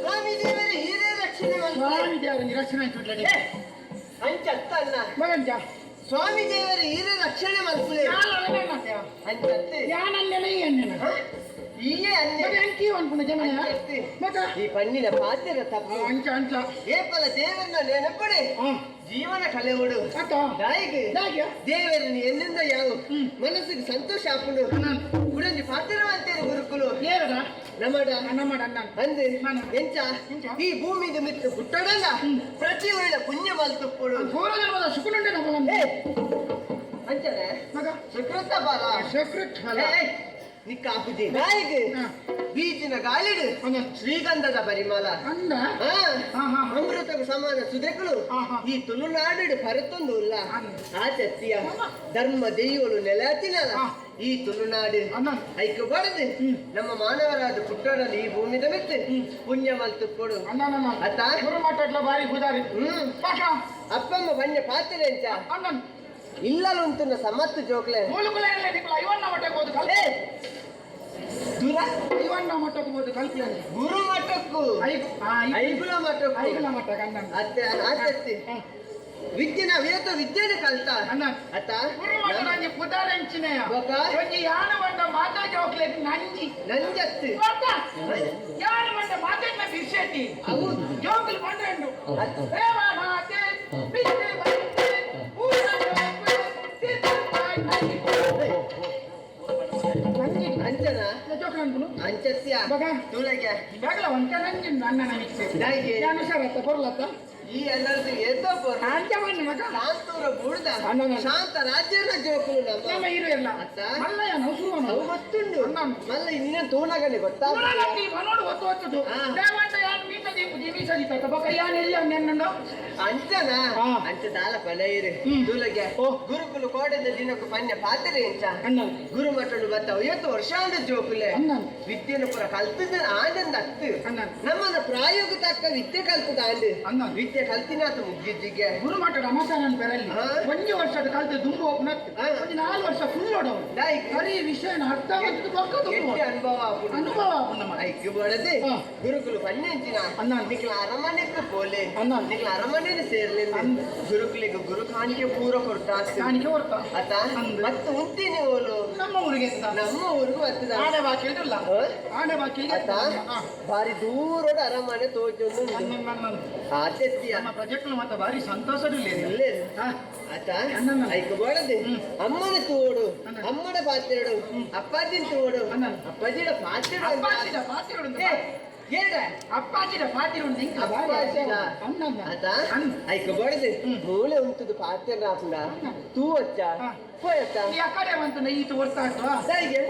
ಸ್ವಾಮಿ ದೇವರೇ, ಹಿರಿಯ ರಕ್ಷಣೆ ಮಲ್ಪುಲೆ. ಸ್ವಾಮಿ ದೇವರ ರಕ್ಷಣೆ ಆಯ್ತು. ಏ, ಅಂಚ ಅತ್ತ ಅಣ್ಣ. ಮಗಂಜ. ಸ್ವಾಮಿ ದೇವರೇ, ಹಿರಿಯ ರಕ್ಷಣೆ ಮಲ್ಪುಲೆ. ಅಂಚತ್ತೆ. ಯಾನಲ್ಲೆನ ಈ ಅಣ್ಣನ? ಹ? ಈಯೇ ಅನ್ಯ. ಮಗ ಅಂಕಿ ಅನ್ಪುನ ಜನ. ಅಂಚತ್ತೆ. ಮಗ. ಈ ಪಣ್ಣಿನ ಪಾತ್ರದ ತಪ್ಪು. ಅಂಚ ಅಂಚ. ಏಪಲ ದೇವರನ್ನ ನೆನಪಡೆ ಜೀವನ ಕಲೆವುಡು. ಅತ್ತ. ದಾಯಿಗೆ? ದಾಯಿಗೆ? ದೇವರನ್ನು ಎಲ್ಲಿಂದ ಯಾವ ಮನಸ್ಸಿಗೆ ಸಂತೋಷ ಆಪುಂಡು. ಅಣ್ಣನ್. ಕುಡಂಜಿ ಪಾತ್ರವಂತೇರು ಗುರುಕುಲು. ಏರಡ. ನಮಡ. ನಮ್ಮಡ ಅಣ್ಣ. ಅಂದೆ. ನಾನು. ಎಂಚ? ಎಂಚ? ಈ ಭೂಮಿದ ಮಿತ್ತು ಹುಟ್ಟಡಲ್ಲ, ಪ್ರತಿ ಒಳ್ಳೆ ಪುಣ್ಯ ಮಲ್ತುಪ್ಪುಡು. ಪೂರ್ವ ಜನ್ಮದ ಸುಕುನುಂಡೆ ನಮ್ಮ. ಏ, ಅಂಚನೆ. ಮಗ. ಸುಕೃತ ಫಲ. ಸಕೃತ್ ಫಲ. ಏ, ನಿಕ್ಕ ಆಪುಜಿ ದಾಯಿಗೆ? ಬೀಜಿನ ಗಾಳಿಡು ಅಣ್ಣನ್. ಶ್ರೀಗಂಧದ ಪರಿಮಳ. ಅಂದ. ಆ, ಹಾ, ಹಾ. ಅಮೃತకు ಸಮಾನ ಸುದೆಗಳು ಹಾ, ಹಾ. ಈ ತುಳುನಾಡು ಪರತೊಂದು ಉಲ್ಲ. ಅನ್ನ. ಆ ಚತ್ತಿಯ ಅಮ್ಮ. ಧರ್ಮ ದೈವಳು ನೆಲತಿನಲ್ಲ ಈ ತುಳುನಾಡು. ಅಣ್ಣ. ಐಕ್ ಬಡದು ನಮ್ಮ ಮಾನವರಾದ ಪುಟ್ಟರಲ್ಲಿ ಈ ಭೂಮಿದ ಮೆತ್ತು ಪುಣ್ಯ ಮಲ್ತು ಕೊಡು. ಅಣ್ಣ ನನ್ನ. ಅತ್ತ. ಗುರು ಮಾತಾಡ್ಲ ಬಾರಿ ಗುದಾರಿ. ಪಾಠ. ಅಪ್ಪಮ್ಮ ಬಣ್ಣ ಪಾತ್ರೆ ಎಂಚ? ಅಣ್ಣನ್. ಇಲ್ಲಲುಂತುನ ಸಮತ್ತು ಜೋಕ್ಲೆ. ಮೂಲಕುಲ ನಿಕ್ಕಲ ಐವನ್ನ ಮಟ್ಟಕ್ಕೆ ಹೋದು ಕಲ್. ಏ, ದುರ. ಐವನ್ನ ಮಟ್ಟಕ್ಕೆ ಹೋದು ಕಲ್ಪಿಯ. ಗುರು ಮಠಕ್ಕೂ ಐಗು ಐಗುಲ ಮಠಕ್ಕೂ. ಐಗುಲ ಮಟ್ಟಕ್ಕೆ ಅಣ್ಣನ್. ಅತ್ತೆ ಆತತ್ತಿ. ವಿದ್ಯೆ ನಾವೇತ ವಿದ್ಯೆನ ಕಲ್ತ. ಅಣ್ಣ. ಅತ್ತ. ಗುರು ಮಟ್ಟ ನಂಜಿ ಪುದಾರೆಂಚಿನೆಯ. ಬೊಕ? ಒಂಜಿ ಯಾನ ಬಂಡ ಮಾತಾ ಜೋಕ್ಲೆ ನಂಜಿ. ನಂಜತ್ತು. ಗೊತ್ತಾ? ಯಾನ ಬಂಡ ಮಾತೆನ್ನ ಬಿರ್ಸೆಟ್ಟಿ. ಅವು. ಜೋಕ್ಲು ಬಂಡ್ರೆಂಡು. ಅತ್ತ. ದೇವನಾಥೆ, ಬಿಟ್ಟೆ ಬಂತೆ, ಊರ ಜೋಕ್ಲೆ, ಸಿದ್ಧತಾಯ್ ನಂಜಿ. ನಂಜಿ. ಅಂಚನ. ಜೋಕ್ಲು ಅನ್ಪುನು. ಅಂಚತ್ಯ. ಬೊಕ? ತುಳಗೆ. ಬ್ಯಾಗಲ ಒಂಟ ನಂಜಿ ಅಣ್ಣ ನಮಿಕ್ಸೆ. ದಾಯಿಗೆ? ಯಾನು ಸರತ್ತ ಪೊರ್ಲತ್ತ. ಈ ಎಲ್ಲರದ್ದು ಏತೋ ಪೊರ್ಲು. ಅಂಚ ಬನ್ನಿ ಮಗ. ಶಾಂತೂರ ಬೂಡ್ದ. ಅಣ್ಣನ. ಶಾಂತ ರಾಜ್ಯದ ಜೋಕುಲು ನಮ್ಮ ನಮ್ಮ. ಇರು ಎಲ್ಲ. ಅತ್ತ. ಮಲ್ಲ ಯಾನು ಸುರುವನು. ಅವು ಗೊತ್ತುಂಡು. ಅಣ್ಣನ್. ಮಲ್ಲ ಇನ್ನೇನು ತೋಣಗನೆ ಗೊತ್ತಾ? ಊರಲತ್ತಿ ಮನೋಡು ಒತ್ತು ಒತ್ತುದು. ದೇವಂತ ಯಾನ್ ಮೀಸ ದೀಪು ಜಿ ಮೀಸ ದೀಪತ್ತ. ಬೊಕ ಯಾನ್ ಎಲ್ಲಿ ನೆನ್ನಂಡು? ಅಂಚನ. ಅಂಚ ದಾಲ ಪಲೈರು. ತುಲಗೆ. ಓ. ಗುರುಕುಲು ಕೋಟದ ದಿನಕ್ಕೂ ಪನ್ಯ ಪಾತ್ರೆ ಎಂಚ? ಅಣ್ಣ. ಗುರು ಮಠಡು ಬತ್ತ 50 ವರ್ಷ ಅಂದ ಜೋಕುಲೆ. ಅಣ್ಣನ್. ವಿದ್ಯೆನು ಪೂರ ಕಲ್ತದ ಆನಂದ ಅತ್ತು. ಅಣ್ಣನ್. ನಮ್ಮನ ಪ್ರಾಯೋಗ ತಕ್ಕ ವಿದ್ಯೆ ಕಲ್ತದ ಆಂಡ್. ಅಣ್ಣನ್. ವಿದ್ಯೆ ಕಲ್ತಿನಾತ ಮುಗ್ಗಿಜ್ಜಿಗೆ. ಗುರು ಮಠದ ಅಮಸಾನನ್ ಪೆರಲ್ಲಿ. ಒಂಜಿ ವರ್ಷದ ಕಲ್ತು ದುಂಬು ಹೋಗ್ನತ್. ಒಂಜಿ 4 ವರ್ಷ ಫುಲ್ ಒಡವು. ದಾಯಿಗೆ? ಹರಿ ವಿಷಯನ ಅರ್ಥ ಮಾಡ್ತಿದ್ದು ಬೊಕ್ಕ ದುಂಬು ಎಟ್ಟಿ ಹೋಗ್ನತ್ತು. ಅನುಭವ ಆಪುಂಡು. ಅನುಭವ ಆಪುಂಡು ನಮ್ಮ. ಐಕ್ ಬಡದೆ. ಗುರುಕುಲು ಪನ್ನೆಂಚಿನ. ಅಣ್ಣನ್. ನಿಕ್ಲ ಅರಮನೆಗೆ ಪೋಲೆ. ಅಣ್ಣನ್. ನಿಕ್ಲ ಅರಮನೆಗೆ ಸೇರ್ಲಿ. ಅಂದ್. ಗುರುಕುಲಿಗೆ ಗುರು ಕಾಣಿಕೆ ಪೂರ ಕೊಡ್ತಾ. ಕಾಣಿಕೆ ಹೊರ್ತ. ಅತ. ಅಂದ್. ಮತ್ತೆ ಉಂತೀನಿ ಓಲು. ನಮ್ಮ ಊರಿಗೆ ಎಂತ? ನಮ್ಮ ಊರಿಗೂ ಬರ್ತದ. ಆನೆ ಬಾಕಿ ಇಲ್ಲ. ಆನೆ ಬಾಕಿ. ಅತ. ಬಾರಿ ದೂರದ ಅರಮನೆ ತೋಚೊಂದು. ಅಣ್ಣನ್ ಅಣ್ಣನ್. ಆಚೆತ್ತಿಯ. ನಮ್ಮ ಪ್ರಾಜೆಕ್ಟ್ ಮತ್ತೆ ಭಾರಿ ಸಂತೋಷದಿಲ್ಲ. ಇಲ್ಲೇ. ಆತ. ಅಣ್ಣನ. ಐಕ್ ಬಡದೆ. ಅಮ್ಮನ ತೋಡು. ಅಣ್ಣನ್. ಅಮ್ಮನ ಪಾತ್ರೆಡು. ಅಪ್ಪಾಜಿನ ತೋಡು. ಅಣ್ಣನ್. ಅಪ್ಪಾಜಿನ ಪಾತ್ರೆಡು. ಅಪ್ಪಾಜಿದ ಪಾತಿರುಂಡು. ಏ, ಏಡ. ಅಪ್ಪಾಜಿದ ಪಾತಿರುಂಡು ಇಂಕ ಭಾರಿ ಅಪ್ಪಾಜಿದ. ಅಣ್ಣನ. ಆತ. ಅಣ್ಣ. ಐಕ್ ಬಡದೆ. ಮೂಲೆ ಉಂಟುದು ಪಾತ್ರೆ ಆಪುಂಡ. ತೂ ವಚ್ಚ. ಪೋಯತ್ತ. ಈ ಅಕಡೆ ಬಂತು ಈತ ಹೊರ್ತಾಟ್ವಾ. ದಾಯಿಗೆ?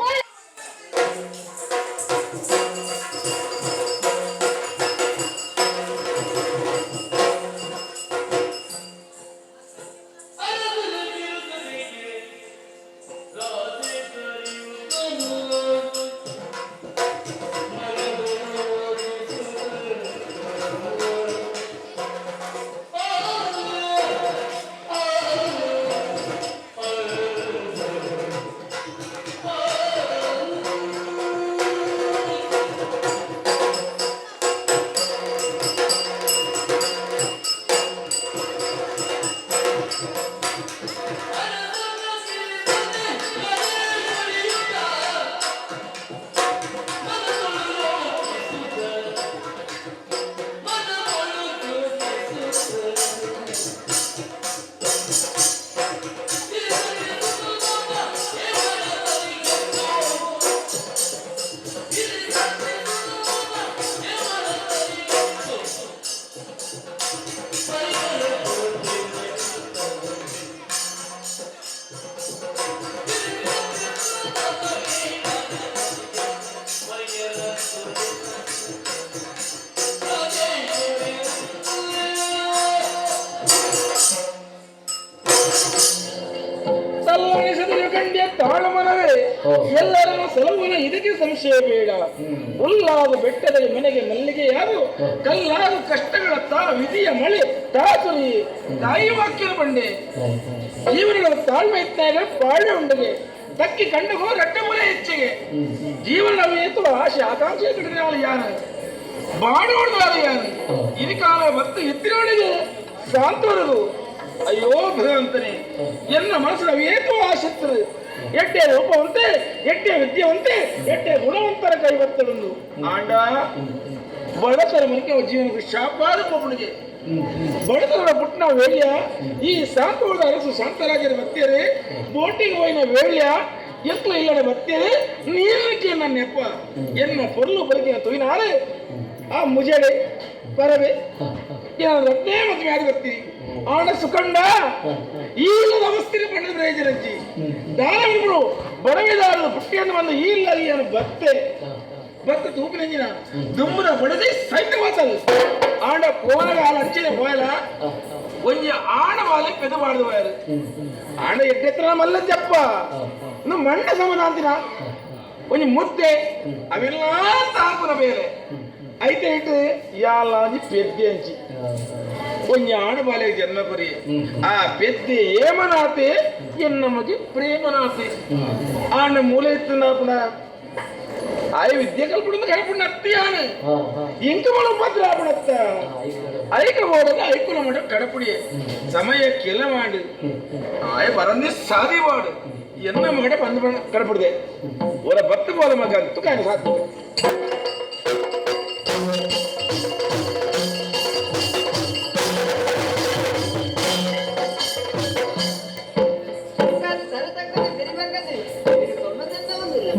ತಲ್ಲಣಿಸಿದರು ಕಂಡ್ಯ ತಾಳುಮನವೇ, ಎಲ್ಲರನ್ನು ಸಲುವನ, ಇದಕ್ಕೆ ಸಂಶಯ ಬೇಡ. ಹುಲ್ಲಾದ ಬೆಟ್ಟದ ಮನೆಗೆ ಮಲ್ಲಿಗೆ ಯಾರು, ಕಲ್ಲಾದ ಕಷ್ಟಗಳ ತಾ ವಿಧಿಯ ಮಳೆ ತಾಸುರಿ. ತಾಯಿ ವಾಕ್ಯದ ಬಂಡೆ ಜೀವನಗಳ ತಾಳ್ಮೆ ಇದ್ದಾಗ ಬಾಳೆ ಉಂಡಿಗೆ ತಕ್ಕಿ ಕಂಡುಗೋ ರಟ್ಟ ಮೂಲೆ ಹೆಚ್ಚಿಗೆ. ಜೀವನ ಏತು ಆಶೆ ಆಕಾಂಕ್ಷೆ ಕಡಿದಾಳು ಯಾರು, ಬಾಡೋಡ್ದಾಳು ಯಾರು, ಇದಕ್ಕಾಲ ಮತ್ತು ಎತ್ತಿರೋಳಿಗೆ ಸಾಂತ್ವನದು. ಅಯ್ಯೋ ಭಗವಂತನೇ, ಎನ್ನ ಮನಸ್ಸಿನ ಏತೋ ಆಸಕ್ತರು ಎಟ್ಟೆ ರೂಪವಂತೆ, ಎಟ್ಟೆ ವಿದ್ಯೆವಂತೆ, ಎಟ್ಟೆ ಗುಣವಂತರ ಕೈವತ್ತಲೊಂದು ಆಂಡ ಬಡತನ ಮನಕ್ಕೆ ಜೀವನಕ್ಕೆ ಶಾಪಾದ ಪೊಪ್ಪನಿಗೆ ಬಡತನದ ಪುಟ್ಟನ ವೇಳ್ಯ. ಈ ಶಾಂತವಾದ ಅರಸು ಶಾಂತರಾಜರ ಬತ್ತೇರೆ ಬೋಟಿಗೆ ಹೋಯಿನ ವೇಳ್ಯ ಎಕ್ಲು ಇಲ್ಲಡೆ ಬತ್ತೇರೆ ನೀರಕ್ಕೆ ನನ್ನ ನೆಪ್ಪ ಎನ್ನ ಪೊರ್ಲು ಬದುಕಿನ ತುಯಿನಾರೆ ಆ ಮುಜಡೆ ಪರವೆ ರತ್ನೇ ಮತ್ತು ಮ್ಯಾದ ಬರ್ತೀರಿ. ಆಣ ಸುಖಂಡ ಈ ಇಲ್ಲದ ಅವಸ್ಥೆ ಪಡೆದ ಪ್ರಯೋಜನಜ್ಜಿ ದಾನವಿಗಳು ಬಡವೆದಾರರು ಪುಟ್ಟಿಯನ್ನು ಬಂದು ಈ ಇಲ್ಲ ಏನು ಬತ್ತೆ ಬತ್ತ ತೂಪಿನಂಜಿನ ದುಂಬುದ ಬಡದೆ ಸೈತ ಮಾತಲ್ಲ. ಆಂಡ ಪೋನಗ ಆಲ ಅಂಚನೆ ಪೋಯಲ ಒಂಜಿ ಆಣ ಬಾಲೆ ಪೆದ ಬಾಡ್ದು ಹೋಯರು. ಆಂಡ ಎಡ್ಡೆತ್ರ ಮಲ್ಲ ಜಪ್ಪ ಇನ್ನು ಮಂಡ ಸಮಾಧಾಂತಿನ ಒಂಜಿ ಮುದ್ದೆ ಅವೆಲ್ಲ ತಾಂಕುನ ಬೇರೆ ಐತೆ ಇಟ್ಟು ಯಾಲ ಒಂಜಿ ಪೆದ್ದೆ ಅಂಚಿ ಒಂಜಿ ಆಣ ಬಾಲೆ ಜನ್ಮ ಕೊರಿ. ಆ ಪೆದ್ದೆ ಏಮನಾತೆ ಎನ್ನಮಗೆ ಪ್ರೇಮನಾತೆ. ಆಂಡ ಮೂಲೆ ಇತ್ತು ಆಯ ವಿದ್ಯೆ ಕಲ್ಪುಡು ಕಲ್ಪುಡು ಅತ್ತಿಯಾನ ಇಂಕ ಮಾತ್ರ ಆಪಣತ್ತ ಐಕ ಬೋಡದ ಐಕುಲ ಮಡ ಕಡಪುಡಿಯೆ ಸಮಯ ಕೆಲ ಮಾಡು ಆಯ ಬರಂದಿ ಸಾದಿ ವಾಡು ಎನ್ನ ಮಗಡ ಬಂದು ಕಡಪುಡಿದೆ ಒರ ಬತ್ತು ಬೋಲ ಮಗ ಅಂತ ಕಾಯನ ಸಾಧ್ಯ. ತಲೆ ತಕ್ಕಂತೆ ಬೆರಿಬೇಕಂದ್ರೆ ಸೊನ್ನೆ ಒಂದಿಲ್ಲ.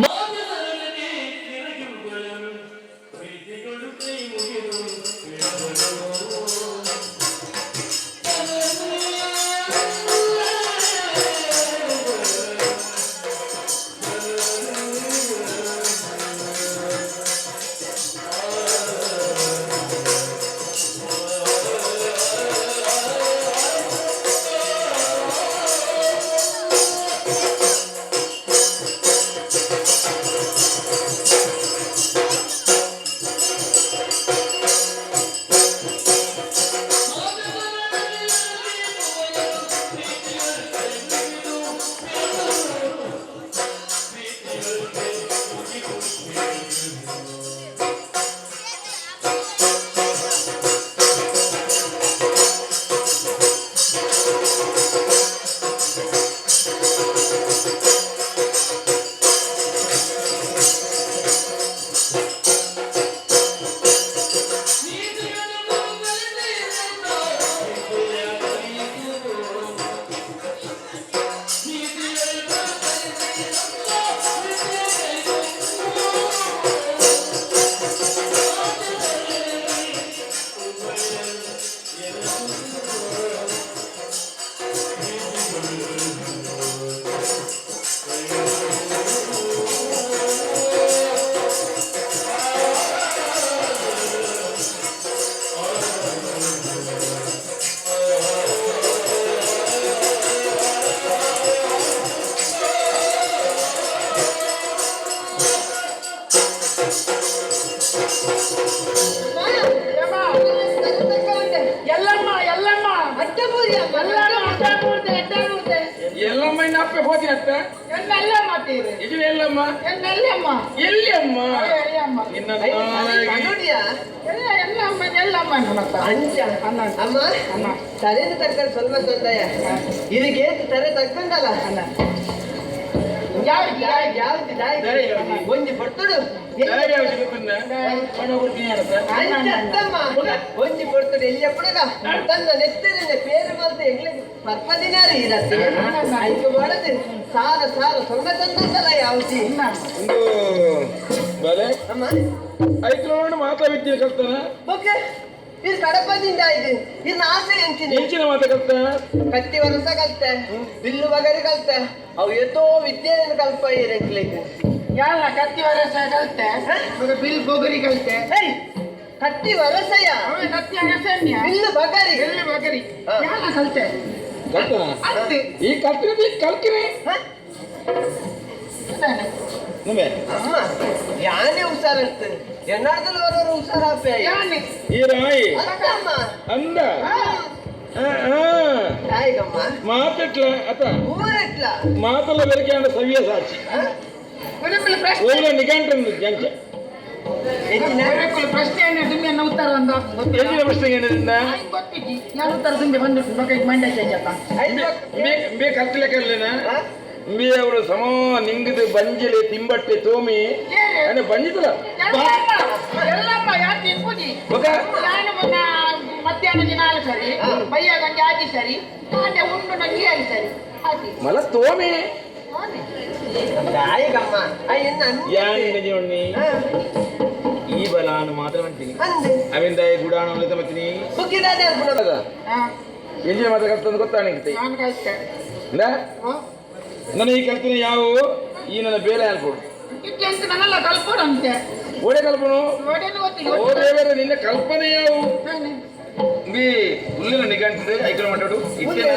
ಎಲ್ಲಮ್ಮ ಎಲ್ಲಮ್ಮ. ಅಡ್ಡಪೂರಿ ಅಮ್ಮ. ಎಲ್ಲಮ್ಮ ಅಡ್ಡಾಡ್ಬಿಡ್ತೆ ಅಡ್ಡಾಡ್ಬಿಡ್ತೆ. ಎಲ್ಲಮ್ಮ ಇನ್ನು ಅಪ್ಪೆ ಹೋದಿನತ್ತ. ಎನ್ನೆಲ್ಲಮ್ಮ ತೀರಿ. ಇದು ಎಲ್ಲಮ್ಮ. ಎನ್ನೆಲ್ಲಮ್ಮ. ಎಲ್ಲಿ ಅಮ್ಮ? ಅಯ್ಯಮ್ಮ. ನಿನ್ನ ನಾಯಿಗೆ. ಕಡುಡಿಯ. ಎಲ್ಲ ಎಲ್ಲಮ್ಮ ಎಲ್ಲಮ್ಮ ಅನ್ನತ್ತ. ಅಂಚ. ಅನ್ನ. ಅಮ್ಮ. ಅನ್ನ. ತಲೆನ ತಕ್ಕ ಸ್ವಲ್ಪ ಸಂದಾಯ ಇದಕ್ಕೆ ತಲೆ ತಕ್ಕಂಡಲ್ಲ. ಅನ್ನ. ಯಾವ್ದು ಯಾವ್ದು? ಯಾವ್ದು ದಾಯಿ? ದಾರಿ ಯಾವ್ದು? ಒಂಜಿ ಪಡ್ತುಡು. ದಾರಿ ಯಾವ್ದು ಗೊತ್ತುಂಡ? ಹಣ ಕೊಡ್ತೀನಿ ಅಂತ. ಅಂಚತ್ತಮ್ಮ ಒಂಜಿ ಪಡ್ತುಡು ಎಲ್ಲಿ ಅಪ್ಪಣಗ ತನ್ನ ನೆತ್ತರಿನ ಪೇರು ಮಲ್ತ ಎಂಗ್ಲಿಗೆ ಪರ್ಪದಿನಾರಿ ಇರತ್ತೆ ಐಕು ಮಾಡದು ಸಾರ ಸಾರ ಸೊಂಗ ತಂದಲ್ಲ ಯಾವ್ದು. ಅನ್ನ. ಒಂದು ಬಲೆ ಅಮ್ಮ. ಐಕ್ಲೋಣ ಮಾತಾ ವಿದ್ಯೆ ಕಲ್ತಾನ. ಓಕೆ. ಇದು ಕಡಪದಿಂದ ಇದು ಇನ್ನು ಆಸೆ ಎಂಚಿನ ಎಂಚಿನ ಮಾತ ಕಲ್ತ? ಕತ್ತಿ ವರಸ ಕಲ್ತೆ, ಬಿಲ್ಲು ಬಗರಿ ಕಲ್ತೆ, ಅವು ಎತ್ತೋ ವಿದ್ಯೆಯನ್ನು ಕಲ್ಪ ಇರಕ್ಲಿಕ್ಕೆ. ಯಾರ ಕತ್ತಿ ವರಸ ಕಲ್ತೆ, ಮಗ ಬಿಲ್ ಬೊಗರಿ ಕಲ್ತೆ. ಹೇಯ್, ಕತ್ತಿ ವರಸೆಯ ಅವೇ ಕತ್ತಿ ಅರಸನ್ಯ ಬಿಲ್ಲು ಬಗರಿ. ಬಿಲ್ ಬೊಗರಿ. ಹಾ. ಯಾರ ಕಲ್ತೆ? ಕಲ್ತನ? ಅತ್ತೆ. ಈ ಕಲ್ತಿನ, ಈ ಕಲ್ಕಿನಿ. ಹ? ಅದಾನೆ. ನಂಬೆ. ಅಮ್ಮ, ಯಾನೇ ಹುಷಾರಿರ್ತದೆ, ಎನ್ನಾದ್ರೂ ಬರೋರು ಹುಷಾರಾಪೆ. ಯಾನೆ? ಈ ರಾಯಿ. ಅತ್ತಮ್ಮ. ಅಂದ. ಹಾ. ಆ, ಆ. ತಾಯಿಗಮ್ಮ. ಮಾತೆಟ್ಲ ಅತ? ಊರೆಟ್ಲ. ಮಾತಲ್ಲ ಬೆರಕೆ ಅಂಡ ಸವ್ಯ ಸಾಕ್ಷಿ. ಗುರುಕುಲ ಪ್ರಶ್ನೆ. ಓಲ ನಿಘಂಟು ಜಂಚ. ಹೆಚ್ಚಿನ ಗುರುಕುಲ ಪ್ರಶ್ನೆ ತುಂಬಿ ಅನ್ನ ಉತ್ತರ ಅಂದ ಗೊತ್ತಿಲ್ಲ. ಎಂಜಿನ ಪ್ರಶ್ನೆ ಏನದಿಂದ? ಆಯ್ತು, ಗೊತ್ತಿಜ್ಜಿ ಯಾರು ಉತ್ತರ ತುಂಬಿ ಬಂದು ಮಗ ಮಂಡ್ಯ ಚೇಂಜಪ್ಪ. ಐದು. ಬೇ ಕಲ್ತಿಲಕಲ್ಲೇನ? ಹಾ? ಬಿ ಅವರು ಸಮ ನಿಂಗದು ಬಂಜಿಲೆ ತಿಂಬಟ್ಟೆ ತೋಮಿ ಅನೆ ಬಂಜಿತಲ್ಲ. ಎಲ್ಲಮ್ಮ ಯಾಕೆ ತಿನ್ಪುಜಿ? ಬೊಕ? ನಾನು ಮೊನ್ನ ಮಧ್ಯಾಹ್ನ ದಿನ ಸರಿ. ಹಾ. ಬಯ್ಯಾಗ ಒಂಜಿ ಆಜಿ ಸರಿ, ಕಾಂಡೆ ಉಂಡು ನಂಗೆ ಆಜಿ ಸರಿ ಆತಿ. ಮಲ ತೋಮಿ. ತಾಯಿಗಮ್ಮ, ಅಯ್ಯನ್ನ. ಯಾನ್ ಜೀವಣ್ಣಿ. ಈ ಬಲಾನು ಮಾತ್ರ ಅಂತೀನಿ. ಅಂದೆ. ಅವಿಂದ ಗುಡಾಣ ಮತ್ತೀನಿ. ಬುಕ್ಕಿದಾದೆ ಅನ್ಪುಣ. ಹಾ. ಎಂಜಿನ ಮಾತ್ರ ಕಲ್ತಂದು ಗೊತ್ತಾಣಿಗೆ. ನಾನು ಕಲ್ತೆ. ನನ್ನ ಈ ಕಲ್ತಿನ ಯಾವ ಈ ನನ್ನ ಬೇಲೆ ಅನ್ಕೊಡು. ಇತ್ಯಂತ ನನ್ನೆಲ್ಲ ಕಲ್ಪೋಡಂತೆ. ಓಡೆ ಕಲ್ಪನು. ಒಡೆನು ಗೊತ್ತಿಲ್ಲ. ಓ ದೇವರೇ, ನಿನ್ನ ಕಲ್ಪನೆ ಯಾವು? ನಾನೇ. ಬಿ ಉಲ್ಲಿನ ನಿಘಂಟಿದೆ ಐಕಲ್ ಮಾತಾಡು ಇತ್ತೇನ?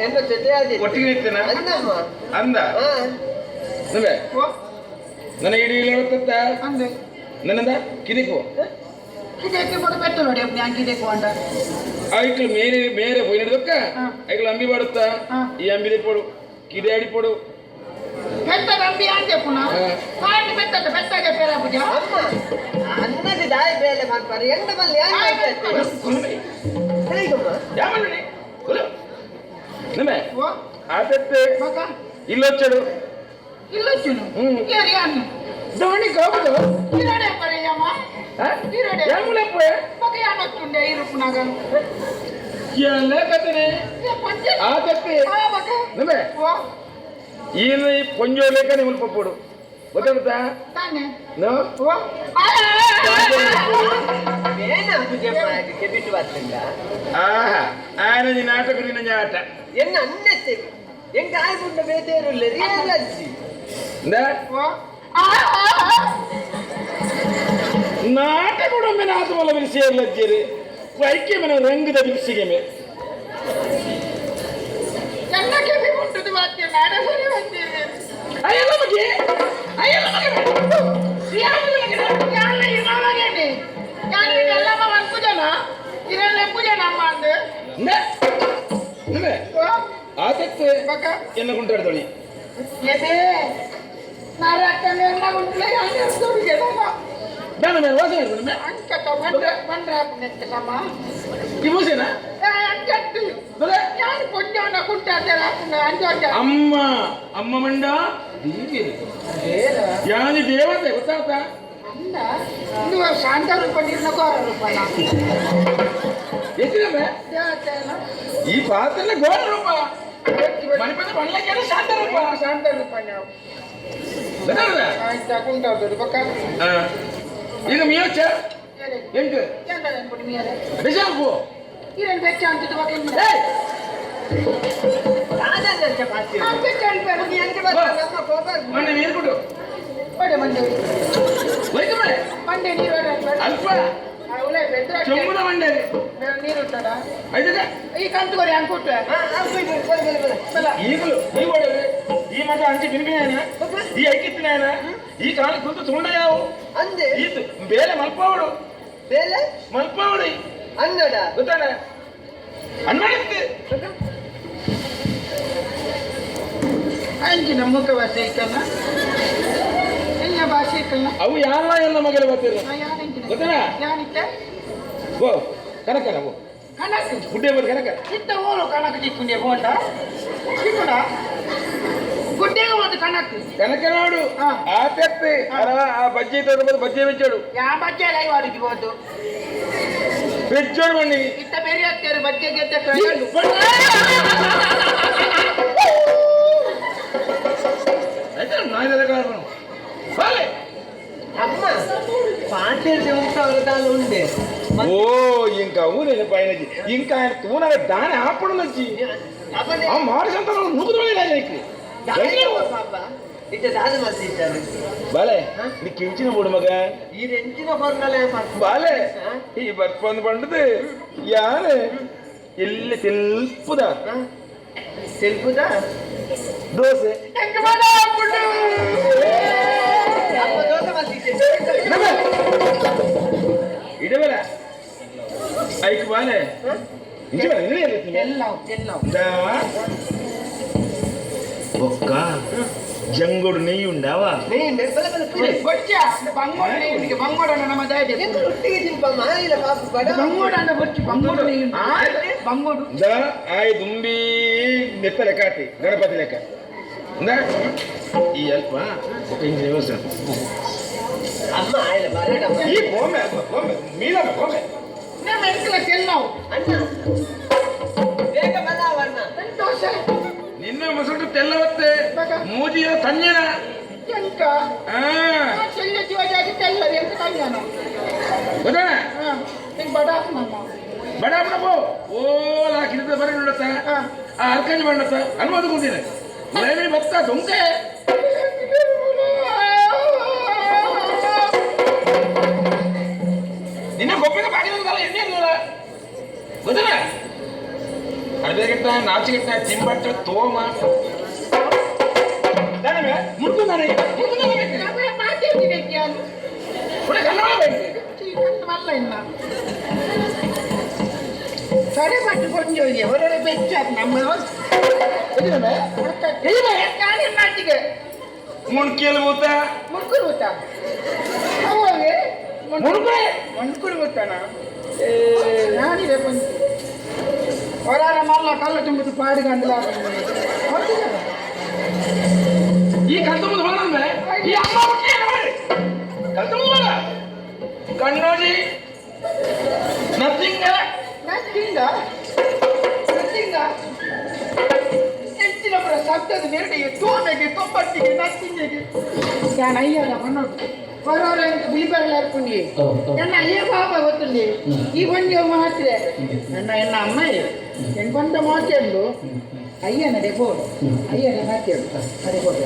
ಎನ್ನ ಜೊತೆ ಆದಿ. ಒಟ್ಟಿಗೆ ಇತ್ತೇನ? ಅನ್ನಮ್ಮ. ಅಂದ. ಹಾ. ನಂಬೆ. ಓ. ನನ್ನ ಇಡೀ ಹೇಳುತ್ತ. ಅಂದೆ. ನನ್ನಂದ ಕಿರಿಕು. ಇದಕ್ಕೆ ಮೊದಲು ಪೆಟ್ಟು ನೋಡಿ ನಾನು ಕಿದಕ್ಕೆ ಕೊಂಡ. ಐಕ್ಳು ಮೇರೆ ಮೇರೆ ಹೋಗಿ ನಡ್ದಕ್ಕ. ಹಾ. ಐಕ್ಳು ಅಂಬಿ ಬಾಡುತ್ತ. ಹಾ. ಈ ಅಂಬಿ ಪೋಡು, ಕಿದೆ ಅಡಿಪೋಡು. ಪೆತ್ತ ಅಂಬಿ ಅಂದೆ ಪುನಃ. ಹಾ. ಪಾಂಡಿ ಪೆತ್ತದ ಪೆತ್ತಾಗೆ ಪೇರ ಪೂಜಾ. ಅಮ್ಮ, ಅನ್ನದಿ ದಾಯಿ ಬೇಲೆ ಮಾಡ್ತಾರೆ ಎಂಡ ಬಲ್ಲಿ ಯಾನ್ ಮಾಡ್ತಾರೆ? ತಾಯಿಗಮ್ಮ. ಯಾವ ನಂಬೆ. ಓ. ಆ ಪೆತ್ತೆ. ಮಗ. ಇಲ್ಲೊಚ್ಚಡು. ಇಲ್ಲೊಚ್ಚುನು. ಹ್ಮ್. ಯಾರು ಯಾನು? ದೋಣಿ ಕಾಬುದು. ಈರೋಡೆ ಪರೆಯಮ್ಮ. ಈರೋಡೆ. ಯಾಮುಲಪ್ಪ. ಮಗ ಯಾನೊತ್ತುಂಡೆ ಇರುಪುನಾಗ? ಎಲ್ಲ ಕಥನೆ. ಏ ಪಂಚ. ಆ ತಪ್ಪೆ. ಆ ಮಗ. ನಂಬೆ. ಓ. ಈನ ಈ ಪೊಂಜೋ ಲೇಖ ನಿಮ್ಮಲ್ಲಿ ಪಪ್ಪೋಡು ಗೊತ್ತಾಗುತ್ತಾ? ತಾನೆ. ನೋ. ಓ ಆ, ಆ, ಆ, ಆ. ಬೇನ ಪೂಜೆ ಮಾಡಿ ಬಿಟ್ಟು ಬರ್ತಿಲ್ಲ. ಆಹಾ, ಆನ ನಿನ್ನ ಆಟ ನಿನ್ನ ಆಟ. ಎನ್ನ ಅನ್ನತ್ತೆ ಎಂಗ ಆಯ್ಬುಂಡ ಬೇತೇರುಲ್ಲ ರಿಯಲ್ ಅಜ್ಜಿ. ಇಂದ. ಓ ಆ, ಆ, ಆ. ನಾಟ ಕೂಡ ಒಮ್ಮೆ ನಾತ ಮಲ್ಲ ಮೇಲೆ ಸೇರ್ಲಜ್ಜಿರಿ ವೈಕೆ ಮನೆ ರಂಗದ ಬಿಸಿಗೆ ಮೇ. ಎಲ್ಲ ಕೆಪಿ ಉಂಟು ವಾದ್ಯ ನಾಡ ಸರಿ ಬಂದಿರಿ. ಅಯ್ಯಲ್ಲ ಮಗೆ, ಅಯ್ಯಲ್ಲ ಮಗೆ. ಯಾರ ಇರೋವಾಗೇನೆ ಯಾರು ಎಲ್ಲಮ್ಮ ಮನ್ಪುಜನ ಇರಲ್ಲ ಪೂಜನ ಅಮ್ಮ ಅಂದು. ಇಂದ ನಂಬೆ. ಓ. ಆತಕ್ಕೆ. ಮಗ. ಎನ್ನ ಕುಂಟಾಡ್ದೊಳಿ. ಎದೆ ನಾರಕ್ಕನ ಎಲ್ಲ ಉಂಟ್ಲೆ ಯಾರು ನಾನು ಮೇಲೆ ವಾಸ ಹೇಳ್ತೀನಿ. ಅಂಕತ ಬಂದ್ರ ಬಂದ್ರ ಸಮ. ಈ ಮೂಸೇನಾ? ಅಂಕಟ್ಟು. ಬಲೆ. ಯಾರು ಪುಣ್ಯವನ್ನ ಕುಂಟಾಡ್ತಾರೆ ಅಂಜ. ಅಮ್ಮ ಅಮ್ಮ ಮಂಡ ದೇವಿ ಯಾನಿ ದೇವತೆ ಗೊತ್ತಾಗ್ತಾ? ಅಂದ ನೀವು ಶಾಂತ ರೂಪ ನೀರಿನ ಘೋರ ರೂಪನ. ಎಷ್ಟಿದೆ? ದೇವತೆನ. ಈ ಪಾತ್ರ ಘೋರ ರೂಪ, ಮಣಿಪದ ಮಣ್ಣಕ್ಕೆ ಶಾಂತ ರೂಪ. ಶಾಂತ ರೂಪ ನಾವು. ಗೊತ್ತಾಗ್ತದಾ? ಆಯ್ತಾ ಕುಂಟಾಡ್ದು ಬಕ್ಕ. ಹಾ. ಈಗ ಮಿಯೋಚ ಎಂಟು. ಬೆಜಾಪು. ಇರನ್ ಬೆಚ್ಚ ಅಂತಿದ್ದು ಬಕ್ಕ. ಏಯ್! ರಾಜನ ಪಾಸ್ತಿ. ಬೆಚ್ಚ ಅನ್ಪೇರು. ಎಂಚ ಬರ್ತಾರೆ ನಮ್ಮ ಕೋಪ. ಮೊನ್ನೆ ನೀರು ಕೊಡು. ಒಡೆ ಮಂಡೆ. ಹೋಯ್ತು ಮನೆ. ಮಂಡೆ ನೀರು ಒಡೆ ಅನ್ಬೇಡ. ಅಲ್ಪ. ಆ, ಉಲೆ ಬೆದ್ರ. ಚೊಂಬುನ ಮಂಡೆ. ನೀರು ಉಂಟಡ. ಆಯ್ತಾ? ಈ ಕಂತು ಕೊರಿ ಅಂಕುಟ್ಟೆ. ಹಾ, ಹಾ, ಬೈ, ಬೈ, ಬೈ, ಬೈ, ಬೈ. ಬಲ. ಈಗಲೂ ಈ ಒಡೆವೆ ಈ ಮಠ ಅಂಚೆ ಬಿನ್ಬಿನಾಯನ ಈ ಐಕಿತ್ತಿನಾಯನ ಈ ಕಾಲ ಕುಂತು ತುಂಡ ಯಾವು. ಅಂದೆ. ಈ ಬೇಲೆ ಮಲ್ಪಾವಡು. ಬೇಲೆ. ಮಲ್ಪಾವಡಿ. ಅನ್ನಡ. ಗೊತ್ತಾಣ ಅನ್ಮಾಡಿತ್ತು. ಅಂಚಿನ ಮುಖ ಭಾಷೆ ಐತಲ್ಲ ಎಲ್ಲ ಭಾಷೆ ಐತಲ್ಲ. ಅವು ಯಾರ ಎಲ್ಲ ಮಗಲ ಬರ್ತಿರ. ಯಾನಿಂಚಿನ? ಗೊತ್ತಲ್ಲ? ಯಾನಿತ್ತೆ? ಓ ಕನಕನ ಓ. ಕಣಕ್. ಗುಡ್ಡೆ ಬರ್ ಕನಕ. ಇತ್ತ ಓಲು ಕಣಕ್ ಚಿಕ್ಕುಂಡೆ ಬೋಂಡ ಚಿಕ್ಕುಡ ಗುಡ್ಡೆಗೆ ಒಂದು ಕಣಕ್. ಕನಕನಾಡು. ಹಾ. ಆ ತೆತ್ತೆ ಅರ ಆ ಬಜ್ಜಿ ತೋಟ ಬಜ್ಜಿ ಬೆಚ್ಚೋಡು. ಯಾ ಬಜ್ಜೆ ಲೈ ವಾಡಿಗೆ ಬೋದು. ಬೆಚ್ಚೋಡು ಬನ್ನಿ. ಇತ್ತ ಬೇರೆ ಆಗ್ತಾರೆ ಬಜ್ಜೆ ಗೆದ್ದ. ಅಮ್ಮ, ಪಾಟೀಲ್ ಉಂಟು ಅವರದಾಲ ಉಂಡೆ. ಓ, ಇಂಕ ಊರೇನು ಪೈನಜಿ ಇಂಕ ఆయన ತೂನಗ ದಾನೆ ಆಪಣನಜ್ಜಿ. ಅಪ್ಪನೇ. ಆ ಮಾಡಿಸಂತ ನುಗ್ಗದ ರಾಜಕ್ಕೆ. ದಾನೆ ಪಾಪ ಇತ್ತ ದಾದ ಮಲ್ತಿದ್ದಾರೆ. ಬಾಲೆ, ನೀ ಕಿಂಚಿನ ಬಿಡು ಮಗ. ಈ రెంచిన ಹೊರ್ನಲೆ. ಬಾಲೆ, ಈ ಬರ್ಪಂದು ಬಂಡದು ಯಾರು ಎಲ್ಲಿ ತೆಲ್ಪುದ? తెలుపుదా? ದೋಸೆ. ಎಂಕ್ ಬಡ ಆಪುಂಡು. ಅಪ್ಪ ದೋಸೆ ಮಲ್ತಿದ್ದೆ. ಇಡಬಲ ಐಕ್ ಬಾಲೆ, ಇಂಚ ಬಾಲೆ, ನಿನ್ನೆ ಎಲ್ಲಿ? ತೆಲ್ಲವು ತೆಲ್ಲವು. ಒಕ್ಕ ಜಂಗೋಡು ನೆಯ್ಯಿ ಉಂಡಾವ? నేను బల బల పులి. ಬೊಚ್ಚ ಬಂಗೋಡ ನೆಯ್ಯುಂಡಿಗೆ ಬಂಗೋಡನ ನಮ್ಮ ದಾಯದೆ. ఎందుకు రొట్టిಗೆ తింప మాయిల పాప బడ. ಬಂಗೋಡ ಅಂಡ ಬೊಚ್ಚು ಬಂಗೋಡು ನೆಯ್ಯುಂಡು ಬಂಗೋಡು. ಇಂದ ಆಯ್ ದುಂಬಿ ನೆತ್ತ ಲೆಕ್ಕ ಆತಿ ಗಣಪತಿ ಲೆಕ್ಕ. ಇಂದ ಈ ಅಲ್ಪ ఒక ಇಂಚು ವ್ಯವಸ್ಥೆ. అమ్మ ఆయన బరడమ్మ. ಈ ಬೊಮ್ಮೆ ಅಲ್ಪ ಬೊಮ್ಮೆ ಮೀನಮ್ಮ ಬೊಮ್ಮೆ. ನಮ್ಮ ಎಂಕಲ ತೆಲ್ಲವು. అన్న ಬೇಗ ಬಲ ಅಣ್ಣ. ದೋಸೆ. ನಿನ್ನ ಮುಸುಟು ತೆಲ್ಲವತ್ತೆ ಮೂಜಿಯ ತಣ್ಣನ. ಎಂಕ? ಆ. ಚೆಲ್ಲ ಜೀವಜಾಗಿ ತೆಲ್ಲರು ಎಂತ ಕಲ್ಯಾಣ. ಗೊತ್ತಾ? ಹಾ, ನಿಂಗೆ ಬಡ ನಮ್ಮ. ಬಡ ಬಡ ಪೋ ಓಲ ಕಿರಿದ ಬರ ನೋಡತ್ತ. ಆ ಅರ್ಕಂಜಿ ಬಣ್ಣತ್ತ ಅನುಮೋದ ಕುಂತೀನಿ ಲೈಬ್ರರಿ ಬತ್ತ ದೊಂಕೆ. ನಿನ್ನ ಗೊಬ್ಬರ ಬಾಗಿಲ ಎಣ್ಣೆ ಇರಲಿಲ್ಲ ಗೊತ್ತಲ್ಲ. ಅಡಬೇಕಿಟ್ಟ ನಾಚಿಗೆಟ್ಟ ತಿಂಬಟ್ಟ ತೋಮ ಮುಡ್ಕು ನನಗೆ ಮುಡ್ಕು ನನಗೆ. ಮಾತಾಡ್ತೀನಿ ಯಾರು? ಒಳ್ಳೆ ಕನ್ನಡ ಬೇಕು. ಮಲ್ಲ ಇನ್ನ ಸರಿ ಪಟ್ಟು ಕೊಂಜೋಗಿ ಹೊರಡೆ ಬೆಚ್ಚ ನಮ್ಮ ನಾಟಿಗೆ. ಮುಣ್ಕೇಲ್ ಭೂತ. ಮುಣ್ಕುರು ಊಟ ಅವಾಗೆ. ಮುಣ್ಕುರೆ. ಮಣ್ಕುರು ಊಟನ ನಾನಿದೆ ಬಂತು ಹೊರಾರ ಮಲ್ಲ ಕಲ್ಲು ತುಂಬುದು ಪಾಡಿಗಂದ್ಲ. ಈ ಕಲ್ತುಂಬುದು ಬರ ಮೇಲೆ ಈ ಅಮ್ಮ ಹುಟ್ಟಿ ಮಾಡಿ ಕಲ್ತುಂಬುದು ಬರ ಕಣ್ಣೋಜಿ ನಥಿಂಗ್. ನಥಿಂಗ ನಥಿಂಗ ಹೆಚ್ಚಿನವರ ಶಬ್ದದ ನೆರಡಿಗೆ ತೋಮೆಗೆ ತೊಂಬತ್ತಿಗೆ ನಥಿಂಗಿಗೆ ನಾನು ಅಯ್ಯಲ್ಲ ಮನ್ನೋಡು ಹೊರವರ ಬಿಳಿಬರಲ್ಲ ಹಾಕೊಂಡಿ ನನ್ನ ಅಯ್ಯ ಬಾಬಾ ಗೊತ್ತುಂಡಿ ಈ ಒಂದು ಮಾತ್ರ ನನ್ನ ಎನ್ನ ಅಮ್ಮ ಎಂಕೊಂಡ ಮಾತೇಳು ಅಯ್ಯನಡೆ ಬೋಡು ಅಯ್ಯನ ಮಾತೇಳು ಅಡೆ ಬೋಡು.